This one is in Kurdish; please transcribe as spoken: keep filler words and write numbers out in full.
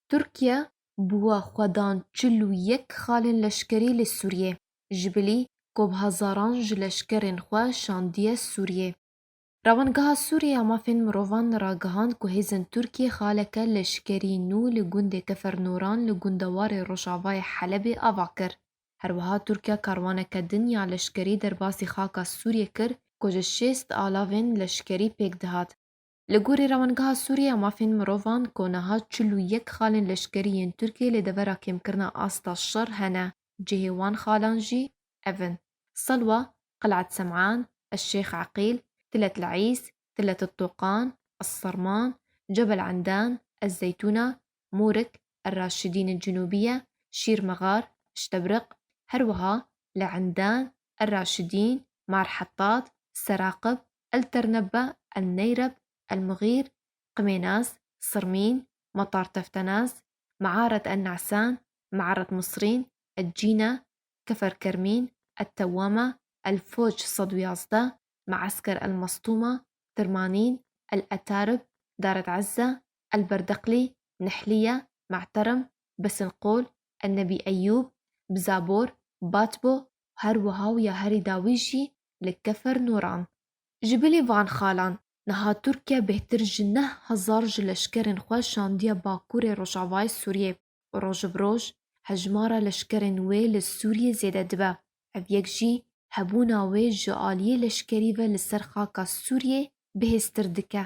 Tirkiye bûye xwedan çil û yek xalên leşkerî li Sûriyê. Ji bilî ku bi hezaran ji leşkerên xwe şandiye Sûriyê. Rewangeha Sûriyê ya Mafên Mirovan ragihand ku hêzên Tirkiyê xaleke leşkerî nû li gundê Kefer Noran li gundewarê rojavayê Helebê ava kir. Her wiha Tirkiye karwaneke din ya leşkerî derbasî xaka Sûriyê kir ku ji şêst alavên leşkerî pêk dihat. Li gorî Rewangeha Sûriyê ya Mafên Mirovan, ku niha çil û yek xalên leşkerî yên Tirkiyê li devera kêmkirina asta şer hene, cihê wan xalan jî ev in: Selwa, Qil'et Sem'an, El Şêx Eqîl, Tilet Le'îs, Tilet Toqan, El Serman, Cebel Endan, El Zeytûna, Mûrik, El Raşidîn El Cinûbiye, Şîr Mexar, Ştebriq, her wiha Li Endan, El Raşidîn, Mar Hettat, Seraqib, El Ternebbe, El Neyreb, El Muxîr, Qimênaz, Sirmîn, Matar Teftenaz, Mearet El Ne'san, Mearet Misrîn, El Cîne, Kefer Kermîn, El Tewame, El Foc sed û yazdeh, Me'esker El Mestûma, Tirmanîn, El Etarib, Daret Ezze, El Berdeqlî, Nehliye, Me'terim, Besinqol, El Nebî Eyûb, Bizabor, Batbo, her wiha û ya herî dawî jî li Kefer Noran. Ji bilî van xalan, niha Tirkiye bêhtir ji neh hezar ji leşkerên xwe şandiye bakurê rojavayê Sûriyê û roj bi roj hejmara leşkerên wê li Sûriyê zêde dibe. Ev yek jî hebûna wê ji aliyê leşkerî ve li ser xaka Sûriyê bihêztir dike.